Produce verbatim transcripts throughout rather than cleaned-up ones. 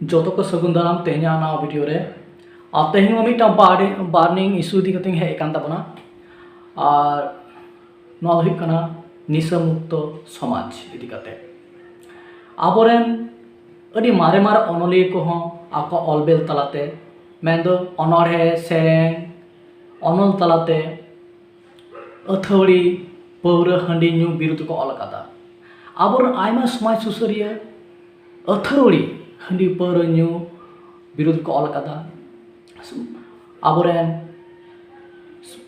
ᱡᱚᱛᱚ ᱠᱚ ᱥᱟᱹᱜᱩᱱ ᱫᱟᱨᱟᱢ ᱛᱮᱦᱮᱧᱟᱜ ᱱᱟᱣᱟ ᱵᱷᱤᱰᱤᱭᱳ ᱨᱮ᱾ ᱟᱨ ᱛᱮᱦᱮᱧ ᱦᱚᱸ ᱢᱤᱫᱴᱟᱝ ᱵᱟᱨᱱᱤᱝ ᱤᱥᱩ ᱤᱫᱤ ᱠᱟᱛᱮᱧ ᱦᱮᱡ ᱟᱠᱟᱱ ᱛᱟᱵᱚᱱᱟ᱾ ᱟᱨ ᱱᱚᱣᱟ ᱫᱚ ᱦᱩᱭᱩᱜ ᱠᱟᱱᱟ ᱱᱤᱥᱟᱹ ᱢᱩᱠᱛᱚ ᱥᱚᱢᱟᱡᱽ ᱤᱫᱤ ᱠᱟᱛᱮ᱾ ᱟᱵᱚᱨᱮᱱ ᱟᱹᱰᱤ ᱢᱟᱨᱮ ᱢᱟᱨᱮ ᱚᱱᱚᱞᱤᱭᱟᱹ ᱠᱚᱦᱚᱸ ᱟᱠᱚᱣᱟᱜ ᱚᱞ ᱵᱮᱞ ᱛᱟᱞᱟᱛᱮ, ᱢᱮᱱᱫᱚ ᱚᱱᱚᱬᱦᱮ, ᱥᱮᱨᱮᱧ, ᱚᱱᱚᱞ ᱛᱟᱞᱟᱛᱮ ᱟᱹᱛᱷᱟᱹᱣᱲᱤ ᱯᱟᱹᱣᱨᱟᱹ ᱦᱟᱺᱰᱤ ᱧᱩ ᱵᱤᱨᱩᱫᱷ ᱠᱚ ᱚᱞ ᱟᱠᱟᱫᱟ᱾ ᱟᱵᱚᱨᱮᱱ ᱟᱭᱢᱟ ᱥᱚᱢᱟᱡᱽ ᱥᱩᱥᱟᱹᱨᱤᱭᱟᱹ ᱟᱹᱛᱷᱟᱹᱣᱲᱤ ᱦᱟᱺᱰᱤ ᱯᱟᱹᱣᱨᱟᱹ ᱧᱩ ᱵᱤᱨᱩᱫᱷ ᱠᱚ ᱚᱞ ᱟᱠᱟᱫᱟ᱾ ᱟᱵᱚᱨᱮᱱ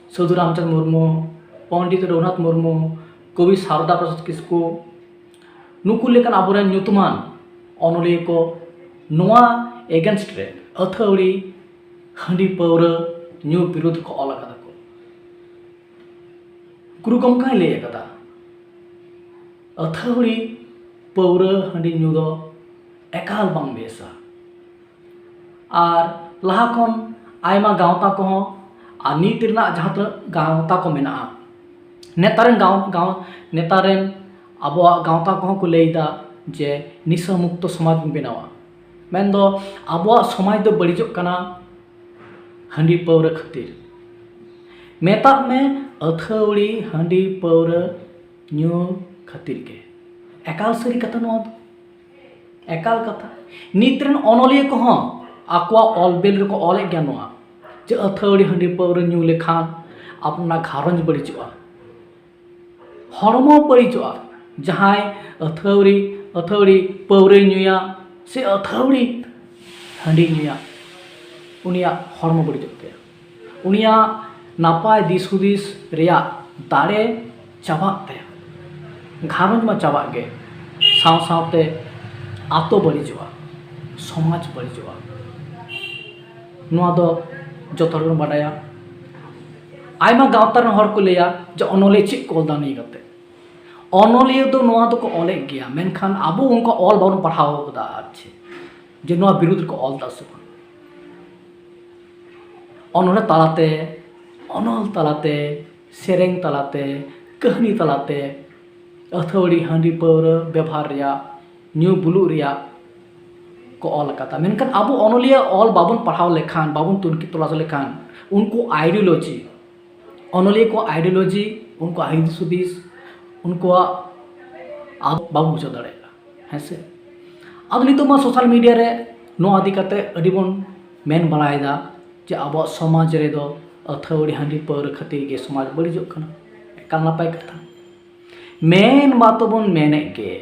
ᱥᱟᱹᱫᱷᱩ ᱨᱟᱢᱪᱟᱸᱫᱽ ᱢᱩᱨᱢᱩ, ᱯᱚᱱᱰᱤᱛ ᱨᱚᱜᱷᱩᱱᱟᱛᱷ ᱢᱩᱨᱢᱩ, ᱠᱚᱵᱤ ᱥᱟᱨᱚᱫᱟ ᱯᱨᱚᱥᱟᱫᱽ ᱠᱤᱥᱠᱩ, ᱱᱩᱠᱩ ᱞᱮᱠᱟᱱ ᱟᱵᱚᱨᱮᱱ ᱧᱩᱛᱩᱢᱟᱱ ᱚᱱᱚᱞᱤᱭᱟᱹ ᱠᱚ ᱱᱚᱣᱟ against ᱨᱮ ᱟᱹᱛᱷᱟᱹᱣᱲᱤ ᱦᱟᱺᱰᱤ ᱯᱟᱹᱣᱨᱟᱹ ᱧᱩ ᱵᱤᱨᱩᱫᱷ ᱠᱚ ᱚᱞ ᱟᱠᱟᱫᱟ ᱠᱚ᱾ ᱜᱩᱨᱩ ᱜᱚᱢᱠᱮᱭ ᱞᱟᱹᱭ ᱟᱠᱟᱫᱟ, ᱟᱹᱛᱷᱟᱹᱣᱲᱤ ᱯᱟᱹᱣᱨᱟᱹ ᱦᱟᱺᱰᱤ ᱧᱩ ᱫᱚ ᱮᱠᱟᱞ ᱵᱟᱝ ᱵᱮᱥᱟ᱾ ᱟᱨ ᱞᱟᱦᱟ ᱠᱷᱚᱱ ᱟᱭᱢᱟ ᱜᱟᱶᱛᱟ ᱠᱚᱦᱚᱸ ᱟᱨ ᱱᱤᱛ ᱨᱮᱱᱟᱜ ᱡᱟᱦᱟᱸ ᱛᱤᱱᱟᱹᱜ ᱜᱟᱶᱛᱟ ᱠᱚ ᱢᱮᱱᱟᱜᱼᱟ, ᱱᱮᱛᱟᱨ ᱨᱮᱱ ᱜᱟᱶ-, ᱜᱟᱶ-, ᱱᱮᱛᱟᱨ ᱨᱮᱱ ᱟᱵᱚᱣᱟᱜ ᱜᱟᱶᱛᱟ ᱠᱚᱦᱚᱸ ᱠᱚ ᱞᱟᱹᱭ ᱮᱫᱟ ᱡᱮ ᱱᱤᱥᱟᱹ ᱢᱩᱠᱛᱚ ᱥᱚᱢᱟᱡᱽ ᱵᱚᱱ ᱵᱮᱱᱟᱣᱟ᱾ ᱢᱮᱱᱫᱚ ᱟᱵᱚᱣᱟᱜ ᱥᱚᱢᱟᱡᱽ ᱫᱚ ᱵᱟᱹᱲᱤᱡᱚᱜ ᱠᱟᱱᱟ ᱦᱟᱺᱰᱤ ᱯᱟᱹᱣᱨᱟᱹ ᱠᱷᱟᱹᱛᱤᱨ᱾ ᱢᱮᱛᱟᱜ ᱢᱮ ᱟᱹᱛᱷᱟᱹᱣᱲᱤ ᱦᱟᱺᱰᱤ ᱯᱟᱹᱣᱨᱟᱹ ᱧᱩ ᱠᱷᱟᱹᱛᱤᱨ ᱜᱮ᱾ ᱮᱠᱟᱞ ᱥᱟᱹᱨᱤ ᱠᱟᱛᱷᱟ ᱱᱚᱣᱟ ᱫᱚ, ᱮᱠᱟᱞ ᱠᱟᱛᱷᱟ᱾ ᱱᱤᱛ ᱨᱮᱱ ᱚᱱᱚᱞᱤᱭᱟᱹ ᱠᱚᱦᱚᱸ ᱟᱠᱚᱣᱟᱜ ᱚᱞ ᱵᱮᱞ ᱨᱮᱠᱚ ᱚᱞᱮᱫ ᱜᱮᱭᱟ ᱱᱚᱣᱟ, ᱡᱮ ᱟᱹᱛᱷᱟᱹᱣᱲᱤ ᱦᱟᱺᱰᱤ ᱯᱟᱹᱣᱨᱟᱹ ᱧᱩ ᱞᱮᱠᱷᱟᱱ ᱟᱯᱱᱟᱨ ᱜᱷᱟᱨᱚᱸᱡᱽ ᱵᱟᱹᱲᱤᱡᱚᱜᱼᱟ, ᱦᱚᱲᱢᱚ ᱵᱟᱹᱲᱤᱡᱚᱜᱼᱟ᱾ ᱡᱟᱦᱟᱸᱭ ᱟᱹᱛᱷᱟᱹᱣᱲᱤ, ᱟᱹᱛᱷᱟᱹᱣᱲᱤ ᱯᱟᱹᱣᱨᱟᱹᱭ ᱧᱩᱭᱟ ᱥᱮ ᱟᱹᱛᱷᱟᱹᱣᱲᱤ ᱦᱟᱺᱰᱤ ᱧᱩᱭᱟ, ᱩᱱᱤᱭᱟᱜ ᱦᱚᱲᱢᱚ ᱵᱟᱹᱲᱤᱡᱚᱜ ᱛᱟᱭᱟ, ᱩᱱᱤᱭᱟᱜ ᱱᱟᱯᱟᱭ ᱫᱤᱥ ᱦᱩᱫᱤᱥ ᱨᱮᱭᱟᱜ ᱫᱟᱲᱮ ᱪᱟᱵᱟᱜ ᱛᱟᱭᱟ, ᱜᱷᱟᱨᱚᱸᱡᱽ ᱢᱟ ᱪᱟᱵᱟᱜ ᱜᱮ, ᱥᱟᱶ ᱥᱟᱶᱛᱮ ᱟᱛᱳ ᱵᱟᱹᱲᱤᱡᱚᱜᱼᱟ, ᱥᱚᱢᱟᱡᱽ ᱵᱟᱹᱲᱤᱡᱚᱜᱼᱟ᱾ ᱱᱚᱣᱟ ᱫᱚ ᱡᱚᱛᱚ ᱦᱚᱲ ᱵᱚᱱ ᱵᱟᱰᱟᱭᱟ᱾ ᱟᱭᱢᱟ ᱜᱟᱶᱛᱟ ᱨᱮᱱ ᱦᱚᱲ ᱠᱚ ᱞᱟᱹᱭᱟ ᱡᱮ ᱚᱱᱚᱞᱤᱭᱟᱹ ᱪᱮᱫ ᱠᱚ ᱚᱞ ᱫᱟ ᱱᱤᱭᱟᱹ ᱠᱟᱛᱮ᱾ ᱚᱱᱚᱞᱤᱭᱟᱹ ᱫᱚ ᱱᱚᱣᱟ ᱫᱚᱠᱚ ᱚᱞᱮᱫ ᱜᱮᱭᱟ, ᱢᱮᱱᱠᱷᱟᱱ ᱟᱵᱚ ᱚᱱᱠᱟ ᱚᱞ ᱵᱟᱵᱚᱱ ᱯᱟᱲᱦᱟᱣ ᱠᱟᱫᱟ᱾ ᱟᱨ ᱪᱮᱫ, ᱡᱮ ᱱᱚᱣᱟ ᱵᱤᱨᱩᱫᱷ ᱨᱮᱠᱚ ᱚᱞ ᱫᱟ ᱥᱮ ᱵᱟᱝ? ᱚᱱᱚᱬᱦᱮ ᱛᱟᱞᱟᱛᱮ, ᱚᱱᱚᱞ ᱛᱟᱞᱟᱛᱮ, ᱥᱮᱨᱮᱧ ᱛᱟᱞᱟᱛᱮ, ᱠᱟᱹᱦᱱᱤ ᱛᱟᱞᱟᱛᱮ ᱟᱹᱛᱷᱟᱹᱣᱲᱤ ᱦᱟᱺᱰᱤ ᱯᱟᱹᱣᱨᱟᱹ ᱵᱮᱵᱷᱟᱨ ᱨᱮᱭᱟᱜ, ᱧᱩ ᱵᱩᱞᱩᱜ ᱨᱮᱭᱟᱜ ᱠᱚ ᱚᱞ ᱟᱠᱟᱫᱟ᱾ ᱢᱮᱱᱠᱷᱟᱱ ᱟᱵᱚ ᱚᱱᱚᱞᱤᱭᱟᱹ ᱚᱞ ᱵᱟᱵᱚᱱ ᱯᱟᱲᱦᱟᱣ ᱞᱮᱠᱷᱟᱱ, ᱵᱟᱵᱚᱱ ᱛᱩᱱᱠᱷᱤ ᱛᱚᱞᱟᱥ ᱞᱮᱠᱷᱟᱱ, ᱩᱱᱠᱩ ᱟᱭᱰᱤᱭᱳᱞᱚᱡᱤ, ᱚᱱᱚᱞᱤᱭᱟᱹ ᱠᱚ ᱟᱭᱰᱤᱭᱳᱞᱚᱡᱤ, ᱩᱱᱠᱩᱣᱟᱜ ᱦᱤᱫᱤᱥ ᱦᱩᱫᱤᱥ, ᱩᱱᱠᱩᱣᱟᱜ ᱟᱵᱚ ᱵᱟᱵᱚᱱ ᱵᱩᱡᱷᱟᱹᱣ ᱫᱟᱲᱮᱭᱟᱜᱼᱟ᱾ ᱦᱮᱸ ᱥᱮ? ᱟᱫᱚ ᱱᱤᱛᱚᱜ ᱢᱟ ᱥᱳᱥᱟᱞ ᱢᱤᱰᱤᱭᱟ ᱨᱮ ᱱᱚᱣᱟ ᱤᱫᱤ ᱠᱟᱛᱮ ᱟᱹᱰᱤ ᱵᱚᱱ ᱢᱮᱱ ᱵᱟᱲᱟᱭᱮᱫᱟ ᱡᱮ ᱟᱵᱚᱣᱟᱜ ᱥᱚᱢᱟᱡᱽ ᱨᱮᱫᱚ ᱟᱹᱛᱷᱟᱹᱣᱲᱤ ᱦᱟᱺᱰᱤ ᱯᱟᱹᱣᱨᱟᱹ ᱠᱷᱟᱹᱛᱤᱨ ᱜᱮ ᱥᱚᱢᱟᱡᱽ ᱵᱟᱹᱲᱤᱡᱚᱜ ᱠᱟᱱᱟ᱾ ᱮᱠᱟᱞ ᱱᱟᱯᱟᱭ ᱠᱟᱛᱷᱟ᱾ ᱢᱮᱱ ᱢᱟᱛᱚ ᱵᱚᱱ ᱢᱮᱱᱮᱫ ᱜᱮ,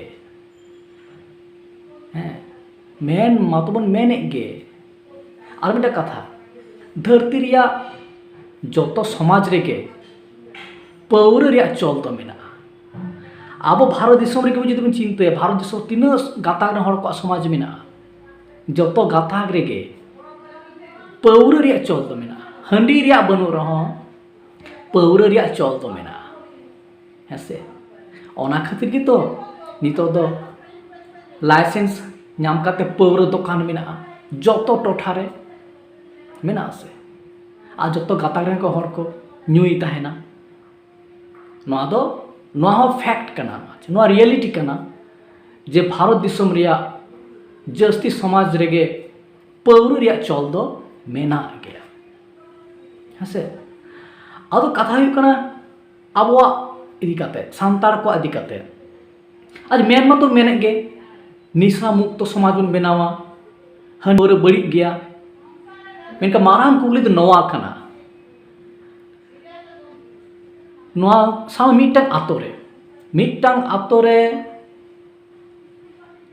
ᱦᱮᱸ, ᱢᱮᱱ ᱢᱟᱛᱚ ᱵᱚᱱ ᱢᱮᱱᱮᱫ ᱜᱮ᱾ ᱟᱨ ᱢᱤᱫᱴᱟᱝ ᱠᱟᱛᱷᱟ, ᱫᱷᱟᱹᱨᱛᱤ ᱨᱮᱭᱟᱜ ᱡᱚᱛᱚ ᱥᱚᱢᱟᱡᱽ ᱨᱮᱜᱮ ᱯᱟᱹᱣᱨᱟᱹ ᱨᱮᱭᱟᱜ ᱪᱚᱞ ᱫᱚ ᱢᱮᱱᱟᱜᱼᱟ᱾ ᱟᱵᱚ ᱵᱷᱟᱨᱚᱛ ᱫᱤᱥᱚᱢ ᱨᱮᱜᱮ ᱡᱩᱫᱤ ᱵᱚᱱ ᱪᱤᱱᱛᱟᱹᱭᱟ, ᱵᱷᱟᱨᱚᱛ ᱫᱤᱥᱚᱢ ᱛᱤᱱᱟᱹᱜ ᱜᱟᱛᱟᱠ ᱨᱮᱱ ᱦᱚᱲ ᱠᱚᱣᱟᱜ ᱥᱚᱢᱟᱡᱽ ᱢᱮᱱᱟᱜᱼᱟ, ᱡᱚᱛᱚ ᱜᱟᱛᱟᱠ ᱨᱮᱜᱮ ᱯᱟᱹᱣᱨᱟᱹ ᱨᱮᱭᱟᱜ ᱪᱚᱞ ᱫᱚ ᱢᱮᱱᱟᱜᱼᱟ᱾ ᱦᱟᱺᱰᱤ ᱨᱮᱭᱟᱜ ᱵᱟᱹᱱᱩᱜ ᱨᱮᱦᱚᱸ ᱯᱟᱹᱣᱨᱟᱹ ᱨᱮᱭᱟᱜ ᱪᱚᱞ ᱫᱚ ᱢᱮᱱᱟᱜᱼᱟ᱾ ᱦᱮᱸ ᱥᱮ? ᱚᱱᱟ ᱠᱷᱟᱹᱛᱤᱨ ᱜᱮᱛᱚ ᱱᱤᱛᱚᱜ ᱫᱚ ᱞᱟᱭᱥᱮᱱᱥ ᱧᱟᱢ ᱠᱟᱛᱮ ᱯᱟᱹᱣᱨᱟᱹ ᱫᱚᱠᱟᱱ ᱢᱮᱱᱟᱜᱼᱟ, ᱡᱚᱛᱚ ᱴᱚᱴᱷᱟ ᱨᱮ ᱢᱮᱱᱟᱜᱼᱟ ᱥᱮ? ᱟᱨ ᱡᱚᱛᱚ ᱜᱟᱛᱟᱠ ᱨᱮᱱ ᱠᱚ ᱦᱚᱲ ᱠᱚ ᱧᱩᱭ ᱛᱟᱦᱮᱱᱟ᱾ ᱱᱚᱣᱟ ᱫᱚ, ᱱᱚᱣᱟ ᱦᱚᱸ ᱯᱷᱮᱠᱴ ᱠᱟᱱᱟ, ᱱᱚᱣᱟ ᱨᱤᱭᱮᱞᱤᱴᱤ ᱠᱟᱱᱟ ᱡᱮ ᱵᱷᱟᱨᱚᱛ ᱫᱤᱥᱚᱢ ᱨᱮᱭᱟᱜ ᱡᱟᱹᱥᱛᱤ ᱥᱚᱢᱟᱡᱽ ᱨᱮᱜᱮ ᱯᱟᱹᱣᱨᱟᱹ ᱨᱮᱭᱟᱜ ᱪᱚᱞ ᱫᱚ ᱢᱮᱱᱟᱜ ᱜᱮᱭᱟ᱾ ᱦᱮᱸ ᱥᱮ? ᱟᱫᱚ ᱠᱟᱛᱷᱟ ᱦᱩᱭᱩᱜ ᱠᱟᱱᱟ, ᱟᱵᱚᱣᱟᱜ ᱤᱫᱤ ᱠᱟᱛᱮ, ᱥᱟᱱᱛᱟᱲ ᱠᱚᱣᱟᱜ ᱤᱫᱤ ᱠᱟᱛᱮ, ᱟᱨ ᱢᱮᱱ ᱢᱟᱛᱚ ᱢᱮᱱᱮᱫ ᱜᱮ, ᱱᱤᱥᱟ ᱢᱩᱠᱛᱚ ᱥᱚᱢᱟᱡᱽ ᱵᱚᱱ ᱵᱮᱱᱟᱣᱟ, ᱦᱟᱺᱰᱤ ᱯᱟᱹᱣᱨᱟᱹ ᱵᱟᱹᱲᱤᱡ ᱜᱮᱭᱟ᱾ ᱢᱮᱱᱠᱷᱟᱱ ᱢᱟᱨᱟᱝ ᱠᱩᱠᱞᱤ ᱫᱚ ᱱᱚᱣᱟ ᱠᱟᱱᱟ, ᱱᱚᱣᱟ ᱥᱟᱶ ᱢᱤᱫᱴᱟᱝ ᱟᱛᱳ ᱨᱮ, ᱢᱤᱫᱴᱟᱝ ᱟᱛᱳ ᱨᱮ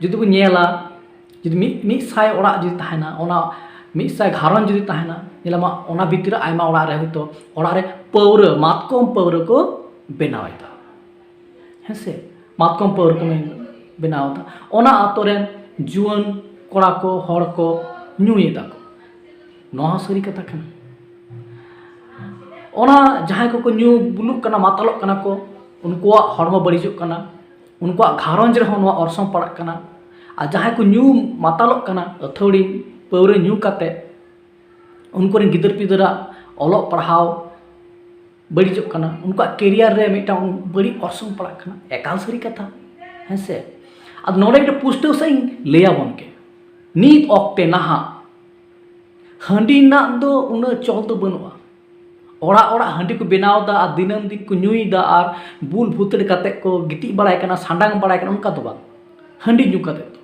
ᱡᱩᱫᱤ ᱵᱚᱱ ᱧᱮᱞᱟ, ᱡᱩᱫᱤ ᱢᱤᱫ, ᱢᱤᱫ ᱥᱟᱭ ᱚᱲᱟᱜ ᱡᱩᱫᱤ ᱛᱟᱦᱮᱱᱟ, ᱚᱱᱟ ᱢᱤᱫ ᱥᱟᱭ ᱜᱷᱟᱨᱚᱸᱡᱽ ᱡᱩᱫᱤ ᱛᱟᱦᱮᱱᱟ, ᱧᱮᱞᱟᱢᱟ ᱚᱱᱟ ᱵᱷᱤᱛᱤᱨ ᱨᱮ ᱟᱭᱢᱟ ᱚᱲᱟᱜ ᱨᱮ ᱦᱚᱭᱛᱳ, ᱚᱲᱟᱜ ᱨᱮ ᱯᱟᱹᱣᱨᱟᱹ, ᱢᱟᱛᱠᱚᱢ ᱯᱟᱹᱣᱨᱟᱹ ᱠᱚ ᱵᱮᱱᱟᱣ ᱮᱫᱟ᱾ ᱦᱮᱸ ᱥᱮ? ᱢᱟᱛᱠᱚᱢ ᱯᱟᱹᱣᱨᱟᱹ ᱠᱚ ᱵᱮᱱᱟᱣ ᱮᱫᱟ᱾ ᱚᱱᱟ ᱟᱛᱳ ᱨᱮᱱ ᱡᱩᱣᱟᱹᱱ ᱠᱚᱲᱟ ᱠᱚ, ᱦᱚᱲ ᱠᱚ ᱧᱩᱭᱮᱫᱟ ᱠᱚ᱾ ᱱᱚᱣᱟ ᱦᱚᱸ ᱥᱟᱹᱨᱤ ᱠᱟᱛᱷᱟ ᱠᱟᱱᱟ᱾ ᱚᱱᱟ ᱡᱟᱦᱟᱸᱭ ᱠᱚᱠᱚ ᱧᱩ ᱵᱩᱞᱩᱜ ᱠᱟᱱᱟ, ᱢᱟᱛᱟᱞᱚᱜ ᱠᱟᱱᱟ ᱠᱚ, ᱩᱱᱠᱩᱣᱟᱜ ᱦᱚᱲᱢᱚ ᱵᱟᱹᱲᱤᱡᱚᱜ ᱠᱟᱱᱟ, ᱩᱱᱠᱩᱣᱟᱜ ᱜᱷᱟᱨᱚᱸᱡᱽ ᱨᱮᱦᱚᱸ ᱱᱚᱣᱟ ᱚᱨᱥᱚᱝ ᱯᱟᱲᱟᱜ ᱠᱟᱱᱟ᱾ ᱟᱨ ᱡᱟᱦᱟᱸᱭ ᱠᱚ ᱧᱩ ᱢᱟᱛᱟᱞᱚᱜ ᱠᱟᱱᱟ, ᱟᱹᱛᱷᱟᱹᱣᱲᱤ ᱯᱟᱹᱣᱨᱟᱹ ᱧᱩ ᱠᱟᱛᱮ, ᱩᱱᱠᱩ ᱨᱮᱱ ᱜᱤᱫᱟᱹᱨ ᱯᱤᱫᱟᱹᱨᱟᱜ ᱚᱞᱚᱜ ᱯᱟᱲᱦᱟᱣ ᱵᱟᱹᱲᱤᱡᱚᱜ ᱠᱟᱱᱟ, ᱩᱱᱠᱩᱣᱟᱜ ᱠᱮᱨᱤᱭᱟᱨ ᱨᱮ ᱢᱤᱫᱴᱟᱝ ᱵᱟᱹᱲᱤᱡ ᱚᱨᱥᱚᱝ ᱯᱟᱲᱟᱜ ᱠᱟᱱᱟ᱾ ᱮᱠᱟᱞ ᱥᱟᱹᱨᱤ ᱠᱟᱛᱷᱟ, ᱦᱮᱸ ᱥᱮ? ᱟᱫᱚ ᱱᱚᱰᱮ ᱢᱤᱫᱴᱟᱝ ᱯᱩᱥᱴᱟᱹᱣ ᱥᱟᱺᱦᱤᱡ ᱤᱧ ᱞᱟᱹᱭ ᱟᱵᱚᱱ ᱜᱮ᱾ ᱱᱤᱛ ᱚᱠᱛᱮ ᱱᱟᱦᱟᱜ ᱦᱟᱺᱰᱤ ᱨᱮᱱᱟᱜ ᱫᱚ ᱩᱱᱟᱹᱜ ᱪᱚᱞ ᱫᱚ ᱵᱟᱹᱱᱩᱜᱼᱟ᱾ ᱚᱲᱟᱜ ᱚᱲᱟᱜ ᱦᱟᱺᱰᱤ ᱠᱚ ᱵᱮᱱᱟᱣ ᱮᱫᱟ ᱟᱨ ᱫᱤᱱᱟᱹᱢ ᱫᱤᱱ ᱠᱚ ᱧᱩᱭᱮᱫᱟ ᱟᱨ ᱵᱩᱞ ᱵᱷᱩᱛᱲ ᱠᱟᱛᱮ ᱠᱚ ᱜᱤᱛᱤᱡ ᱵᱟᱲᱟᱭ ᱠᱟᱱᱟ, ᱥᱟᱸᱰᱟᱝ ᱵᱟᱲᱟᱭ ᱠᱟᱱᱟ, ᱚᱱᱠᱟ ᱫᱚ ᱵᱟᱝ᱾ ᱦᱟᱺᱰᱤ ᱧᱩ ᱠᱟᱛᱮ ᱫᱚ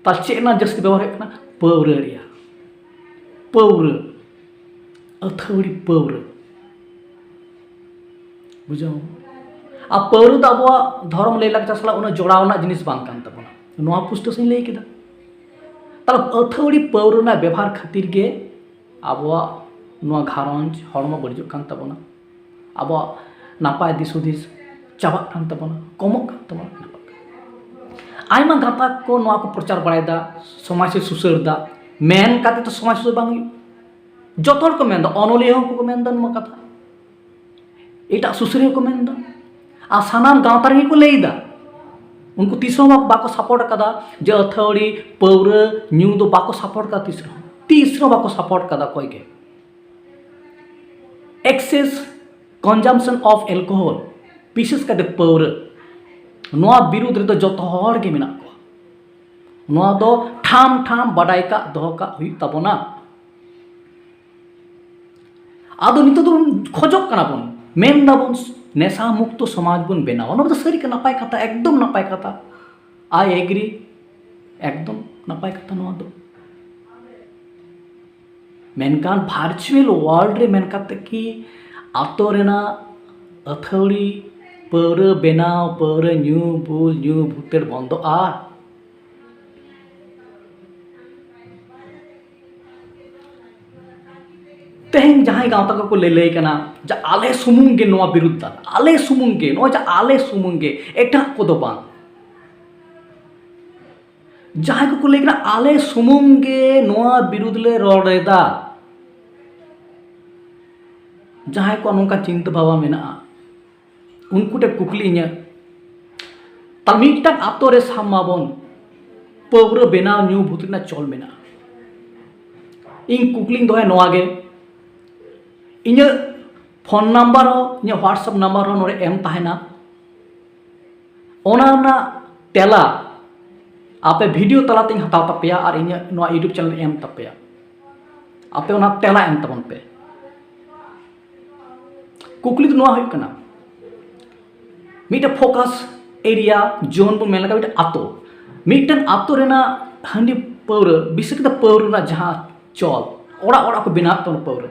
ᱛᱟᱦᱞᱮ ᱪᱮᱫ ᱨᱮᱱᱟᱜ ᱡᱟᱹᱥᱛᱤ ᱵᱮᱵᱚᱦᱟᱨ ᱦᱩᱭᱩᱜ ᱠᱟᱱᱟ? ᱯᱟᱹᱣᱨᱟᱹ ᱨᱮᱭᱟᱜ᱾ ᱯᱟᱹᱣᱨᱟᱹ, ᱟᱹᱛᱷᱟᱹᱣᱲᱤ ᱯᱟᱹᱣᱨᱟᱹ᱾ ᱵᱩᱡᱷᱟᱹᱣ? ᱟᱨ ᱯᱟᱹᱣᱨᱟᱹ ᱫᱚ ᱟᱵᱚᱣᱟᱜ ᱫᱷᱚᱨᱚᱢ ᱞᱟᱹᱭ ᱞᱟᱠᱪᱟᱨ ᱥᱟᱞᱟᱜ ᱩᱱᱟᱹᱜ ᱡᱚᱲᱟᱣ ᱨᱮᱱᱟᱜ ᱡᱤᱱᱤᱥ ᱵᱟᱝ ᱠᱟᱱ ᱛᱟᱵᱚᱱᱟ᱾ ᱱᱚᱣᱟ ᱯᱩᱥᱴᱟᱹ ᱥᱟᱹᱧ ᱞᱟᱹᱭ ᱠᱮᱫᱟ᱾ ᱛᱟᱦᱞᱮ ᱟᱹᱛᱷᱟᱹᱣᱲᱤ ᱯᱟᱹᱣᱨᱟᱹ ᱨᱮᱱᱟᱜ ᱵᱮᱵᱷᱟᱨ ᱠᱷᱟᱹᱛᱤᱨ ᱜᱮ ᱟᱵᱚᱣᱟᱜ ᱱᱚᱣᱟ ᱜᱷᱟᱨᱚᱸᱡᱽ, ᱦᱚᱲᱢᱚ ᱵᱟᱹᱲᱤᱡᱚᱜ ᱠᱟᱱ ᱛᱟᱵᱚᱱᱟ᱾ ᱟᱵᱚᱣᱟᱜ ᱱᱟᱯᱟᱭ ᱫᱤᱥ ᱦᱩᱫᱤᱥ ᱪᱟᱵᱟᱜ ᱠᱟᱱ ᱛᱟᱵᱚᱱᱟ, ᱠᱚᱢᱚᱜ ᱠᱟᱱ ᱛᱟᱵᱚᱱᱟ᱾ ᱟᱭᱢᱟ ᱜᱟᱛᱟᱠ ᱠᱚ ᱱᱚᱣᱟ ᱠᱚ ᱯᱨᱚᱪᱟᱨ ᱵᱟᱲᱟᱭᱮᱫᱟ, ᱥᱚᱢᱟᱡᱽ ᱥᱮ ᱥᱩᱥᱟᱹᱨ ᱫᱟ, ᱢᱮᱱ ᱠᱟᱛᱮ ᱛᱚ ᱥᱚᱢᱟᱡᱽ ᱥᱩᱥᱟᱹᱨ ᱵᱟᱝ ᱦᱩᱭᱩᱜ᱾ ᱡᱚᱛᱚ ᱦᱚᱲ ᱠᱚ ᱢᱮᱱᱫᱟ, ᱚᱱᱚᱞᱤᱭᱟᱹ ᱦᱚᱸ ᱠᱚ ᱢᱮᱱᱫᱟ ᱱᱚᱣᱟ ᱠᱟᱛᱷᱟ, ᱮᱴᱟᱜ ᱥᱩᱥᱟᱹᱨᱤᱭᱟᱹ ᱠᱚ ᱢᱮᱱᱫᱟ, ᱟᱨ ᱥᱟᱱᱟᱢ ᱜᱟᱶᱛᱟ ᱨᱮᱜᱮ ᱠᱚ ᱞᱟᱹᱭᱫᱟ᱾ ᱩᱱᱠᱩ ᱛᱤᱥ ᱦᱚᱸ ᱵᱟᱠᱚ ᱥᱟᱯᱳᱨᱴ ᱟᱠᱟᱫᱟ ᱡᱮ ᱟᱹᱛᱷᱟᱹᱣᱲᱤ ᱯᱟᱹᱣᱨᱟᱹ ᱧᱩ ᱫᱚ ᱵᱟᱠᱚ ᱥᱟᱯᱳᱨᱴ ᱟᱠᱟᱫᱟ, ᱛᱤᱥ ᱨᱮᱦᱚᱸ, ᱛᱤᱥ ᱨᱮᱦᱚᱸ ᱵᱟᱠᱚ ᱥᱟᱯᱳᱨᱴ ᱟᱠᱟᱫᱟ ᱚᱠᱚᱭ ᱜᱮ᱾ Excess consumption of alcohol, ᱵᱤᱥᱮᱥ ᱠᱟᱛᱮ ᱯᱟᱹᱣᱨᱟᱹ, ᱱᱚᱣᱟ ᱵᱤᱨᱩᱫᱽ ᱨᱮᱫᱚ ᱡᱚᱛᱚ ᱦᱚᱲ ᱜᱮ ᱢᱮᱱᱟᱜ ᱠᱚᱣᱟ᱾ ᱱᱚᱣᱟ ᱫᱚ ᱴᱷᱟᱢ ᱴᱷᱟᱢ ᱵᱟᱰᱟᱭ ᱠᱟᱜ ᱫᱚᱦᱚ ᱠᱟᱜ ᱦᱩᱭᱩᱜ ᱛᱟᱵᱚᱱᱟ᱾ ᱟᱫᱚ ᱱᱤᱛᱚᱜ ᱫᱚ ᱵᱚᱱ ᱠᱷᱚᱡᱚᱜ ᱠᱟᱱᱟ ᱵᱚᱱ, ᱢᱮᱱ ᱫᱟᱵᱚᱱ ᱱᱮᱥᱟ ᱢᱩᱠᱛᱚ ᱥᱚᱢᱟᱡᱽ ᱵᱚᱱ ᱵᱮᱱᱟᱣᱟ᱾ ᱱᱚᱣᱟ ᱫᱚ ᱥᱟᱹᱨᱤ ᱜᱮ ᱱᱟᱯᱟᱭ ᱠᱟᱛᱷᱟ, ᱮᱠᱫᱚᱢ ᱱᱟᱯᱟᱭ ᱠᱟᱛᱷᱟ᱾ I agree, ᱮᱠᱫᱚᱢ ᱱᱟᱯᱟᱭ ᱠᱟᱛᱷᱟ ᱱᱚᱣᱟ ᱫᱚ᱾ ᱢᱮᱱᱠᱷᱟᱱ virtual world ᱨᱮ ᱢᱮᱱ ᱠᱟᱛᱮ ᱠᱤ ᱟᱛᱳ ᱨᱮᱱᱟᱜ ᱟᱹᱛᱷᱟᱹᱣᱲᱤ ᱯᱟᱹᱣᱨᱟᱹ ᱵᱮᱱᱟᱣ, ᱯᱟᱹᱣᱨᱟᱹ ᱧᱩ, ᱵᱩᱞ ᱧᱩ, ᱵᱷᱩᱛᱮᱲ ᱵᱚᱱᱫᱚᱜᱼᱟ? ᱛᱮᱦᱮᱧ ᱡᱟᱦᱟᱸᱭ ᱜᱟᱶᱛᱟ ᱠᱚᱠᱚ ᱞᱟᱹᱞᱟᱹᱭ ᱠᱟᱱᱟ ᱡᱮ ᱟᱞᱮ ᱥᱩᱢᱩᱝ ᱜᱮ ᱱᱚᱣᱟ ᱵᱤᱨᱩᱫᱽ ᱫᱟ, ᱟᱞᱮ ᱥᱩᱢᱩᱝ ᱜᱮ, ᱱᱚᱜᱼᱚᱭ ᱡᱮ ᱟᱞᱮ ᱥᱩᱢᱩᱝ ᱜᱮ, ᱮᱴᱟᱜ ᱠᱚᱫᱚ ᱵᱟᱝ᱾ ᱡᱟᱦᱟᱸᱭ ᱠᱚᱠᱚ ᱞᱟᱹᱭ ᱠᱟᱱᱟ ᱟᱞᱮ ᱥᱩᱢᱩᱝ ᱜᱮ ᱱᱚᱣᱟ ᱵᱤᱨᱩᱫᱽ ᱞᱮ ᱨᱚᱲ ᱮᱫᱟ, ᱡᱟᱦᱟᱸᱭ ᱠᱚᱣᱟᱜ ᱱᱚᱝᱠᱟ ᱪᱤᱱᱛᱟᱹ ᱵᱷᱟᱵᱽᱱᱟ ᱢᱮᱱᱟᱜᱼᱟ, ᱩᱱᱠᱩ ᱴᱷᱮᱱ ᱠᱩᱠᱞᱤ ᱤᱧᱟᱹᱜ, ᱛᱟᱦᱞᱮ ᱢᱤᱫᱴᱟᱝ ᱟᱛᱳ ᱨᱮ ᱥᱟᱵ ᱢᱟᱵᱚᱱ ᱯᱟᱹᱣᱨᱟᱹ ᱵᱮᱱᱟᱣ ᱧᱩ ᱵᱷᱩᱛ ᱨᱮᱱᱟᱜ ᱪᱚᱞ ᱢᱮᱱᱟᱜᱼᱟ᱾ ᱤᱧ ᱠᱩᱠᱞᱤᱧ ᱫᱚᱦᱚᱭᱟ ᱱᱚᱣᱟ ᱜᱮ, ᱤᱧᱟᱹᱜ ᱯᱷᱳᱱ ᱱᱟᱢᱵᱟᱨ ᱦᱚᱸ, ᱤᱧᱟᱹᱜ WhatsApp ᱱᱟᱢᱵᱟᱨ ᱦᱚᱸ ᱱᱚᱰᱮ ᱮᱢ ᱛᱟᱦᱮᱱᱟ᱾ ᱚᱱᱟ ᱨᱮᱱᱟᱜ ᱛᱮᱞᱟ ᱟᱯᱮ ᱵᱷᱤᱰᱤᱭᱳ ᱛᱟᱞᱟᱛᱮᱧ ᱦᱟᱛᱟᱣ ᱛᱟᱯᱮᱭᱟ ᱟᱨ ᱤᱧᱟᱹᱜ ᱱᱚᱣᱟ YouTube ᱪᱮᱱᱮᱞ ᱨᱮ ᱮᱢ ᱛᱟᱯᱮᱭᱟ᱾ ᱟᱯᱮ ᱚᱱᱟ ᱛᱮᱞᱟ ᱮᱢ ᱛᱟᱵᱚᱱ ᱯᱮ᱾ ᱠᱩᱠᱞᱤ ᱫᱚ ᱱᱚᱣᱟ ᱦᱩᱭᱩᱜ ᱠᱟᱱᱟ, ᱢᱤᱫᱴᱮᱱ ᱯᱷᱳᱠᱟᱥ ᱮᱨᱤᱭᱟ ᱡᱳᱱ ᱵᱚᱱ ᱢᱮᱱ ᱞᱮᱠᱷᱟᱱ ᱢᱤᱫᱴᱮᱱ ᱟᱛᱳ, ᱢᱤᱫᱴᱮᱱ ᱟᱛᱳ ᱨᱮᱱᱟᱜ ᱦᱟᱺᱰᱤ ᱯᱟᱹᱣᱨᱟᱹ, ᱵᱤᱥᱮᱥ ᱠᱟᱛᱮ ᱯᱟᱹᱣᱨᱟᱹ ᱨᱮᱱᱟᱜ ᱡᱟᱦᱟᱸ ᱪᱚᱞ, ᱚᱲᱟᱜ ᱚᱲᱟᱜ ᱠᱚ ᱵᱮᱱᱟᱣᱮᱫ ᱛᱟᱵᱚᱱ ᱯᱟᱹᱣᱨᱟᱹ,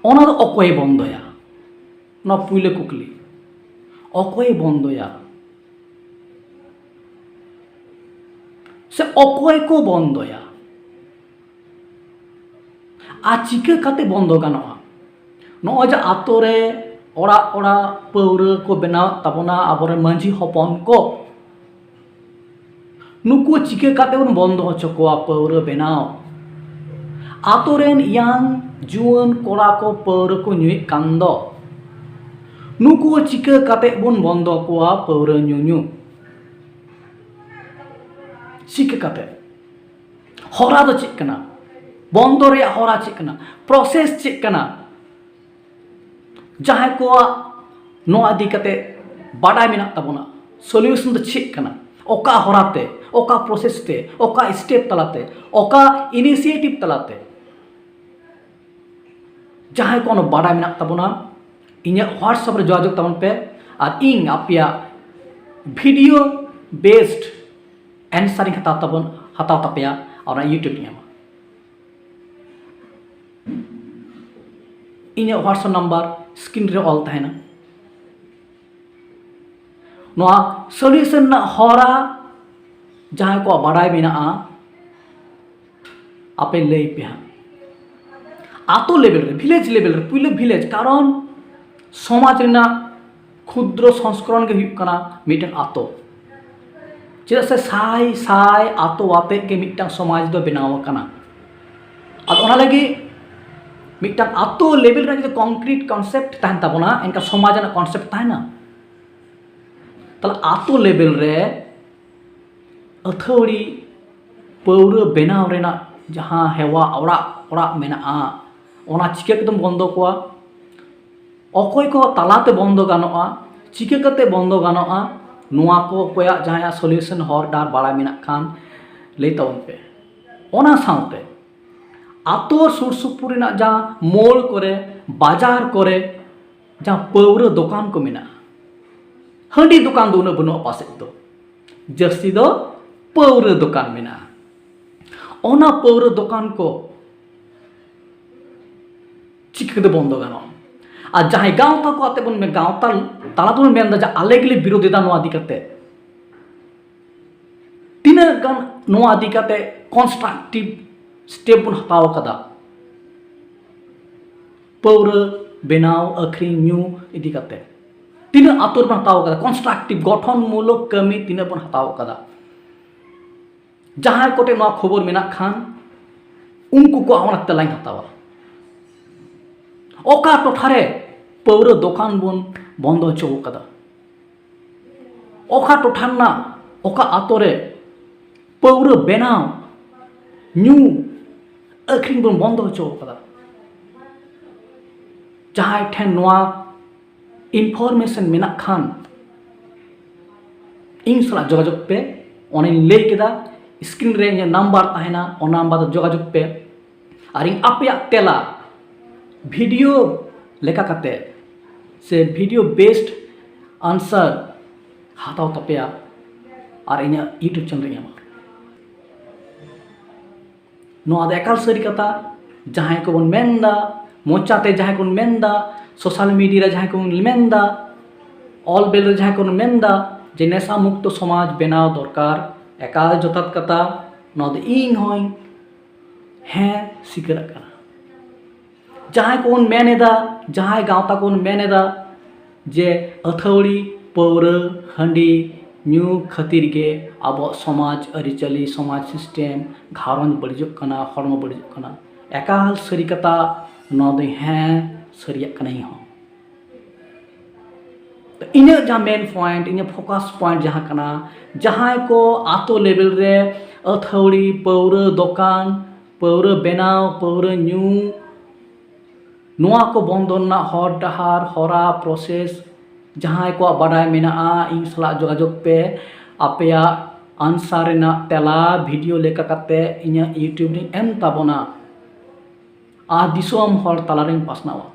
ᱚᱱᱟ ᱫᱚ ᱚᱠᱚᱭᱮ ᱵᱚᱱᱫᱚᱭᱟ? ᱱᱚᱣᱟ ᱯᱩᱭᱞᱟᱹ ᱠᱩᱠᱞᱤ, ᱚᱠᱚᱭᱮ ᱵᱚᱱᱫᱚᱭᱟ? ᱥᱮ ᱚᱠᱚᱭ ᱠᱚ ᱵᱚᱱᱫᱚᱭᱟ? ᱟᱨ ᱪᱤᱠᱟᱹ ᱠᱟᱛᱮ ᱵᱚᱱᱫᱚ ᱜᱟᱱᱚᱜᱼᱟ? ᱱᱚᱜᱼᱚᱭ ᱡᱮ ᱟᱛᱳ ᱨᱮ ᱚᱲᱟᱜ ᱚᱲᱟᱜ ᱯᱟᱹᱣᱨᱟᱹ ᱠᱚ ᱵᱮᱱᱟᱣᱮᱫ ᱛᱟᱵᱚᱱᱟ ᱟᱵᱚᱨᱮᱱ ᱢᱟᱹᱡᱷᱤ ᱦᱚᱯᱚᱱ ᱠᱚ, ᱱᱩᱠᱩ ᱪᱤᱠᱟᱹ ᱠᱟᱛᱮ ᱵᱚᱱ ᱵᱚᱱᱫᱚ ᱦᱚᱪᱚ ᱠᱚᱣᱟ ᱯᱟᱹᱣᱨᱟᱹ ᱵᱮᱱᱟᱣ? ᱟᱛᱳ ᱨᱮᱱ ᱤᱭᱟᱝ ᱡᱩᱣᱟᱹᱱ ᱠᱚᱲᱟ ᱠᱚ ᱯᱟᱹᱣᱨᱟᱹ ᱠᱚ ᱧᱩᱭᱮᱫ ᱠᱟᱱ ᱫᱚ, ᱱᱩᱠᱩ ᱪᱤᱠᱟᱹ ᱠᱟᱛᱮ ᱵᱚᱱ ᱵᱚᱱᱫᱚ ᱠᱚᱣᱟ ᱯᱟᱹᱣᱨᱟᱹ ᱧᱩᱧᱩ? ᱪᱤᱠᱟᱹ ᱠᱟᱛᱮ? ᱦᱚᱨᱟ ᱫᱚ ᱪᱮᱫ ᱠᱟᱱᱟ? ᱵᱚᱱᱫᱚ ᱨᱮᱭᱟᱜ ᱦᱚᱨᱟ ᱪᱮᱫ ᱠᱟᱱᱟ? ᱯᱨᱚᱥᱮᱥ ᱪᱮᱫ ᱠᱟᱱᱟ? ᱡᱟᱦᱟᱸᱭ ᱠᱚᱣᱟᱜ ᱱᱚᱣᱟ ᱤᱫᱤ ᱠᱟᱛᱮ ᱵᱟᱰᱟᱭ ᱢᱮᱱᱟᱜ ᱛᱟᱵᱚᱱᱟ, ᱥᱚᱞᱤᱭᱩᱥᱚᱱ ᱫᱚ ᱪᱮᱫ ᱠᱟᱱᱟ, ᱚᱠᱟ ᱦᱚᱨᱟ ᱛᱮ, ᱚᱠᱟ ᱯᱨᱚᱥᱮᱥ ᱛᱮ, ᱚᱠᱟ ᱥᱴᱮᱯ ᱛᱟᱞᱟᱛᱮ, ᱚᱠᱟ ᱤᱱᱤᱥᱤᱭᱮᱴᱤᱵᱷ ᱛᱟᱞᱟᱛᱮ, ᱡᱟᱦᱟᱸᱭ ᱠᱚ ᱚᱱᱟ ᱵᱟᱰᱟᱭ ᱢᱮᱱᱟᱜ ᱛᱟᱵᱚᱱᱟ, ᱤᱧᱟᱹᱜ WhatsApp ᱨᱮ ᱡᱳᱜᱟᱡᱳᱜᱽ ᱛᱟᱵᱚᱱ ᱯᱮ ᱟᱨ ᱤᱧ ᱟᱯᱮᱭᱟᱜ ᱵᱷᱤᱰᱤᱭᱳ ᱵᱮᱥᱰ ᱮᱱᱥᱟᱨ ᱤᱧ ᱦᱟᱛᱟᱣ ᱛᱟᱵᱚᱱ ᱦᱟᱛᱟᱣ ᱛᱟᱯᱮᱭᱟ ᱟᱨ ᱚᱱᱟ YouTube ᱤᱧ ᱮᱢᱟ᱾ ᱤᱧᱟᱹᱜ WhatsApp ᱱᱟᱢᱵᱟᱨ ᱥᱠᱨᱤᱱ ᱨᱮ ᱚᱞ ᱛᱟᱦᱮᱱᱟ᱾ ᱱᱚᱣᱟ ᱥᱚᱞᱤᱭᱩᱥᱚᱱ ᱨᱮᱱᱟᱜ ᱦᱚᱨᱟ ᱡᱟᱦᱟᱸᱭ ᱠᱚᱣᱟᱜ ᱵᱟᱰᱟᱭ ᱢᱮᱱᱟᱜᱼᱟ, ᱟᱯᱮ ᱞᱟᱹᱭ ᱯᱮ ᱦᱟᱸᱜ᱾ ᱟᱛᱳ ᱞᱮᱵᱮᱞ ᱨᱮ, ᱵᱷᱤᱞᱮᱡᱽ ᱞᱮᱵᱮᱞ ᱨᱮ, ᱯᱩᱭᱞᱩ ᱵᱷᱤᱞᱮᱡᱽ, ᱠᱟᱨᱚᱱ ᱥᱚᱢᱟᱡᱽ ᱨᱮᱱᱟᱜ ᱠᱷᱩᱫᱨᱚ ᱥᱚᱝᱥᱠᱚᱨᱚᱱ ᱜᱮ ᱦᱩᱭᱩᱜ ᱠᱟᱱᱟ ᱢᱤᱫᱴᱮᱱ ᱟᱛᱳ᱾ ᱪᱮᱫᱟᱜ ᱥᱮ ᱥᱟᱭ ᱥᱟᱭ ᱟᱛᱳ ᱟᱛᱮᱫ ᱜᱮ ᱢᱤᱫᱴᱟᱝ ᱥᱚᱢᱟᱡᱽ ᱫᱚ ᱵᱮᱱᱟᱣ ᱟᱠᱟᱱᱟ᱾ ᱟᱫᱚ ᱚᱱᱟ ᱞᱟᱹᱜᱤᱫ ᱢᱤᱫᱴᱟᱝ ᱟᱛᱳ ᱞᱮᱵᱮᱞ ᱨᱮᱱᱟᱜ ᱡᱩᱫᱤ ᱠᱚᱝᱠᱨᱤᱴ ᱠᱚᱱᱥᱮᱯᱴ ᱛᱟᱦᱮᱱ ᱛᱟᱵᱚᱱᱟ, ᱮᱱᱠᱷᱟᱱ ᱥᱚᱢᱟᱡᱽ ᱨᱮᱱᱟᱜ ᱠᱚᱱᱥᱮᱯᱴ ᱛᱟᱦᱮᱱᱟ᱾ ᱛᱟᱦᱞᱮ ᱟᱛᱳ ᱞᱮᱵᱮᱞ ᱨᱮ ᱟᱹᱛᱷᱟᱹᱣᱲᱤ ᱯᱟᱹᱣᱨᱟᱹ ᱵᱮᱱᱟᱣ ᱨᱮᱱᱟᱜ ᱡᱟᱦᱟᱸ ᱦᱮᱣᱟ ᱚᱲᱟᱜ ᱚᱲᱟᱜ ᱢᱮᱱᱟᱜᱼᱟ, ᱚᱱᱟ ᱪᱤᱠᱟᱹ ᱠᱟᱛᱮᱢ ᱵᱚᱱᱫᱚ ᱠᱚᱣᱟ? ᱚᱠᱚᱭ ᱠᱚ ᱛᱟᱞᱟᱛᱮ ᱵᱚᱱᱫᱚ ᱜᱟᱱᱚᱜᱼᱟ? ᱪᱤᱠᱟᱹ ᱠᱟᱛᱮ ᱵᱚᱱᱫᱚ ᱜᱟᱱᱚᱜᱼᱟ? ᱱᱚᱣᱟ ᱠᱚ ᱚᱠᱚᱭᱟᱜ ᱡᱟᱦᱟᱸᱭᱟᱜ ᱥᱚᱞᱤᱭᱩᱥᱚᱱ ᱦᱚᱨ ᱰᱟᱦᱟᱨ ᱵᱟᱲᱟᱭ ᱢᱮᱱᱟᱜ ᱠᱷᱟᱱ ᱞᱟᱹᱭ ᱛᱟᱵᱚᱱ ᱯᱮ᱾ ᱚᱱᱟ ᱥᱟᱶᱛᱮ ᱟᱛᱳ ᱥᱩᱨ ᱥᱩᱯᱩᱨ ᱨᱮᱱᱟᱜ ᱡᱟᱦᱟᱸ ᱢᱳᱲ ᱠᱚᱨᱮ, ᱵᱟᱡᱟᱨ ᱠᱚᱨᱮ ᱡᱟᱦᱟᱸ ᱯᱟᱹᱣᱨᱟᱹ ᱫᱚᱠᱟᱱ ᱠᱚ ᱢᱮᱱᱟᱜᱼᱟ, ᱦᱟᱺᱰᱤ ᱫᱚᱠᱟᱱ ᱫᱚ ᱩᱱᱟᱹᱜ ᱵᱟᱹᱱᱩᱜᱼᱟ ᱯᱟᱥᱮᱡ ᱫᱚ, ᱡᱟᱹᱥᱛᱤ ᱫᱚ ᱯᱟᱹᱣᱨᱟᱹ ᱫᱚᱠᱟᱱ ᱢᱮᱱᱟᱜᱼᱟ᱾ ᱚᱱᱟ ᱯᱟᱹᱣᱨᱟᱹ ᱫᱚᱠᱟᱱ ᱠᱚ ᱪᱤᱠᱟᱹᱛᱮ ᱵᱚᱱᱫᱚ ᱜᱟᱱᱚᱜᱼᱟ? ᱟᱨ ᱡᱟᱦᱟᱸᱭ ᱜᱟᱶᱛᱟ ᱠᱚ ᱟᱛᱮ ᱵᱚᱱ ᱢᱮ-, ᱜᱟᱶᱛᱟ ᱛᱟᱞᱟ ᱛᱮᱵᱚᱱ ᱢᱮᱱᱫᱟ ᱡᱮ ᱟᱞᱮ ᱜᱮᱞᱮ ᱵᱤᱨᱳᱫᱷᱮᱫᱟ ᱱᱚᱣᱟ ᱤᱫᱤ ᱠᱟᱛᱮ, ᱛᱤᱱᱟᱹᱜ ᱜᱟᱱ ᱱᱚᱣᱟ ᱤᱫᱤ ᱠᱟᱛᱮ ᱠᱚᱱᱥᱴᱨᱟᱠᱴᱤᱵᱷ ᱥᱴᱮᱯ ᱵᱚᱱ ᱦᱟᱛᱟᱣ ᱟᱠᱟᱫᱟ? ᱯᱟᱹᱣᱨᱟᱹ ᱵᱮᱱᱟᱣ, ᱟᱹᱠᱷᱨᱤᱧ, ᱧᱩ ᱤᱫᱤ ᱠᱟᱛᱮ ᱛᱤᱱᱟᱹᱜ ᱟᱛᱳ ᱨᱮᱵᱚᱱ ᱦᱟᱛᱟᱣ ᱟᱠᱟᱫᱟ? ᱠᱚᱱᱥᱴᱨᱟᱠᱴᱤᱵᱷ, ᱜᱚᱴᱷᱚᱱ ᱢᱩᱞᱚᱠ ᱠᱟᱹᱢᱤ ᱛᱤᱱᱟᱹᱜ ᱵᱚᱱ ᱦᱟᱛᱟᱣ ᱟᱠᱟᱫᱟ? ᱡᱟᱦᱟᱸᱭ ᱠᱚᱴᱷᱮᱱ ᱱᱚᱣᱟ ᱠᱷᱚᱵᱚᱨ ᱢᱮᱱᱟᱜ ᱠᱷᱟᱱ, ᱩᱱᱠᱩ ᱠᱚᱣᱟᱜ ᱚᱱᱟ ᱛᱮᱞᱟᱧ ᱦᱟᱛᱟᱣᱟ᱾ ᱚᱠᱟ ᱴᱚᱴᱷᱟ ᱨᱮ ᱯᱟᱹᱣᱨᱟᱹ ᱫᱚᱠᱟᱱ ᱵᱚᱱ ᱵᱚᱱᱫᱚ ᱦᱚᱪᱚ ᱟᱠᱟᱫᱟ? ᱚᱠᱟ ᱴᱚᱴᱷᱟ ᱨᱮᱱᱟᱜ ᱚᱠᱟ ᱟᱛᱳ ᱨᱮ ᱯᱟᱹᱣᱨᱟᱹ ᱵᱮᱱᱟᱣ, ᱧᱩ, ᱟᱹᱠᱷᱨᱤᱧ ᱵᱚᱱ ᱵᱚᱱᱫᱚ ᱦᱚᱪᱚ ᱟᱠᱟᱫᱟ? ᱡᱟᱦᱟᱸᱭ ᱴᱷᱮᱱ ᱱᱚᱣᱟ ᱤᱱᱯᱷᱚᱨᱢᱮᱥᱚᱱ ᱢᱮᱱᱟᱜ ᱠᱷᱟᱱ, ᱤᱧ ᱥᱟᱞᱟᱜ ᱡᱳᱜᱟᱡᱳᱜᱽ ᱯᱮ᱾ ᱚᱱᱮᱧ ᱞᱟᱹᱭ ᱠᱮᱫᱟ, ᱥᱠᱨᱤᱱ ᱨᱮ ᱤᱧᱟᱹᱜ ᱱᱟᱢᱵᱟᱨ ᱛᱟᱦᱮᱱᱟ, ᱚᱱᱟ ᱱᱟᱢᱵᱟᱨ ᱨᱮ ᱡᱳᱜᱟᱡᱳᱜᱽ ᱯᱮ᱾ ᱟᱨ ᱤᱧ ᱟᱯᱮᱭᱟᱜ ᱛᱮᱞᱟ ᱵᱷᱤᱰᱤᱭᱳ ᱞᱮᱠᱟ ᱠᱟᱛᱮ ᱥᱮ ᱵᱷᱤᱰᱤᱭᱳ ᱵᱮᱥᱰ ᱟᱱᱥᱟᱨ ᱦᱟᱛᱟᱣ ᱛᱟᱯᱮᱭᱟ ᱟᱨ ᱤᱧᱟᱹᱜ YouTube ᱪᱮᱱᱮᱞ ᱨᱮ ᱮᱢᱟ᱾ ᱱᱚᱣᱟ ᱫᱚ ᱮᱠᱟᱞ ᱥᱟᱹᱨᱤ ᱠᱟᱛᱷᱟ᱾ ᱡᱟᱦᱟᱸᱭ ᱠᱚᱵᱚᱱ ᱢᱮᱱᱫᱟ, ᱢᱚᱪᱟᱛᱮ ᱡᱟᱦᱟᱸᱭ ᱠᱚᱵᱚᱱ ᱢᱮᱱᱫᱟ, ᱥᱳᱥᱟᱞ ᱢᱤᱰᱤᱭᱟ ᱨᱮ ᱡᱟᱦᱟᱸᱭ ᱠᱚᱵᱚᱱ ᱢᱮᱱᱫᱟ, ᱚᱞ ᱵᱮᱞ ᱨᱮ ᱡᱟᱦᱟᱸᱭ ᱠᱚᱵᱚᱱ ᱢᱮᱱᱫᱟ ᱡᱮ ᱱᱮᱥᱟ ᱢᱩᱠᱛᱚ ᱥᱚᱢᱟᱡᱽ ᱵᱮᱱᱟᱣ ᱫᱚᱨᱠᱟᱨ, ᱮᱠᱟᱞ ᱡᱚᱛᱷᱟᱛ ᱠᱟᱛᱷᱟ᱾ ᱱᱚᱣᱟ ᱫᱚ ᱤᱧ ᱦᱚᱸᱧ ᱦᱮᱸ ᱥᱤᱠᱟᱹᱨᱟᱜ ᱠᱟᱱᱟ᱾ ᱡᱟᱦᱟᱸᱭ ᱠᱚᱵᱚᱱ ᱢᱮᱱ ᱮᱫᱟ, ᱡᱟᱦᱟᱸᱭ ᱜᱟᱶᱛᱟ ᱠᱚᱵᱚᱱ ᱢᱮᱱ ᱮᱫᱟ ᱡᱮ ᱟᱹᱛᱷᱟᱹᱣᱲᱤ, ᱯᱟᱹᱣᱨᱟᱹ, ᱦᱟᱺᱰᱤ ᱧᱩ ᱠᱷᱟᱹᱛᱤᱨ ᱜᱮ ᱟᱵᱚᱣᱟᱜ ᱥᱚᱢᱟᱡᱽ ᱟᱹᱨᱤᱪᱟᱹᱞᱤ, ᱥᱚᱢᱟᱡᱽ ᱥᱤᱥᱴᱮᱢ, ᱜᱷᱟᱨᱚᱸᱡᱽ ᱵᱟᱹᱲᱤᱡᱚᱜ ᱠᱟᱱᱟ, ᱦᱚᱲᱢᱚ ᱵᱟᱹᱲᱤᱡᱚᱜ ᱠᱟᱱᱟ, ᱮᱠᱟᱞ ᱥᱟᱹᱨᱤ ᱠᱟᱛᱷᱟ᱾ ᱱᱚᱣᱟ ᱫᱚ ᱦᱮᱸ ᱥᱟᱹᱨᱤᱭᱟᱜ ᱠᱟᱱᱟ ᱤᱧ ᱦᱚᱸ᱾ ᱤᱧᱟᱹᱜ ᱡᱟᱦᱟᱸ ᱢᱮᱱ ᱯᱚᱭᱮᱱᱴ, ᱤᱧᱟᱹᱜ ᱯᱷᱳᱠᱟᱥ ᱯᱚᱭᱮᱱᱴ ᱡᱟᱦᱟᱸ ᱠᱟᱱᱟ, ᱡᱟᱦᱟᱸᱭ ᱠᱚ ᱟᱛᱳ ᱞᱮᱵᱮᱞ ᱨᱮ ᱟᱹᱛᱷᱟᱹᱣᱲᱤ, ᱯᱟᱹᱣᱨᱟᱹ ᱫᱚᱠᱟᱱ, ᱯᱟᱹᱣᱨᱟᱹ ᱵᱮᱱᱟᱣ, ᱯᱟᱹᱣᱨᱟᱹ ᱧᱩ, ᱱᱚᱣᱟ ᱠᱚ ᱵᱚᱱᱫᱚ ᱨᱮᱱᱟᱜ ᱦᱚᱨ ᱰᱟᱦᱟᱨ, ᱦᱚᱨᱟ, ᱯᱨᱚᱥᱮᱥ ᱡᱟᱦᱟᱸᱭ ᱠᱚᱣᱟᱜ ᱵᱟᱰᱟᱭ ᱢᱮᱱᱟᱜᱼᱟ, ᱤᱧ ᱥᱟᱞᱟᱜ ᱡᱳᱜᱟᱡᱳᱜᱽ ᱯᱮ᱾ ᱟᱯᱮᱭᱟᱜ answer ᱨᱮᱱᱟᱜ ᱛᱮᱞᱟ video ᱞᱮᱠᱟ ᱠᱟᱛᱮ ᱤᱧᱟᱹᱜ YouTube ᱨᱤᱧ ᱮᱢ ᱛᱟᱵᱚᱱᱟ᱾ ᱟᱨ ᱫᱤᱥᱚᱢ ᱦᱚᱲ ᱛᱟᱞᱟᱨᱤᱧ ᱯᱟᱥᱱᱟᱣᱟ᱾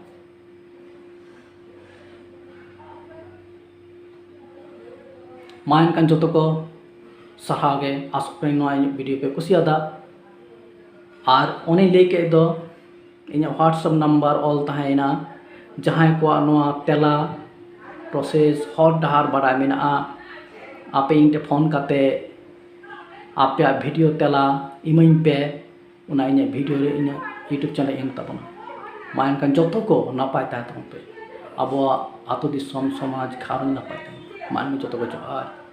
ᱢᱟ ᱮᱱᱠᱷᱟᱱ ᱡᱚᱛᱚ ᱠᱚ ᱥᱟᱨᱦᱟᱣ ᱜᱮ᱾ ᱟᱥᱚᱜ ᱠᱟᱹᱱᱟᱹᱧ ᱱᱚᱣᱟ ᱤᱧᱟᱹᱜ video ᱯᱮ ᱠᱩᱥᱤᱭᱟᱫᱟ᱾ ᱟᱨ ᱚᱱᱮᱧ ᱞᱟᱹᱭ ᱠᱮᱫ ᱫᱚ, ᱤᱧᱟᱹᱜ WhatsApp number ᱚᱞ ᱛᱟᱦᱮᱸᱭᱮᱱᱟ᱾ ᱡᱟᱦᱟᱸᱭ ᱠᱚᱣᱟᱜ ᱱᱚᱣᱟ ᱛᱮᱞᱟ process ᱦᱚᱨ ᱰᱟᱦᱟᱨ ᱵᱟᱰᱟᱭ ᱢᱮᱱᱟᱜᱼᱟ, ᱟᱯᱮ ᱤᱧ ᱴᱷᱮᱱ ᱯᱷᱳᱱ ᱠᱟᱛᱮ ᱟᱯᱮᱭᱟᱜ video ᱛᱮᱞᱟ ᱤᱢᱟᱹᱧ ᱯᱮ᱾ ᱚᱱᱟ ᱤᱧᱟᱹᱜ video ᱨᱮ, ᱤᱧᱟᱹᱜ YouTube channel ᱮᱢ ᱛᱟᱵᱚᱱᱟ᱾ ᱢᱟ ᱮᱱᱠᱷᱟᱱ ᱡᱚᱛᱚ ᱠᱚ ᱱᱟᱯᱟᱭ ᱛᱟᱦᱮᱸ ᱛᱟᱵᱚᱱ ᱯᱮ᱾ ᱟᱵᱚᱣᱟᱜ ᱟᱹᱛᱩ ᱫᱤᱥᱚᱢ, ᱥᱚᱢᱟᱡᱽ, ᱜᱷᱟᱨᱚᱸᱡᱽ ᱱᱟᱯᱟᱭ ᱛᱟᱦᱮᱱ ᱢᱟ᱾ ᱢᱟ ᱮᱱᱠᱷᱟᱱ ᱡᱚᱛᱚ ᱠᱚ ᱡᱚᱦᱟᱨ᱾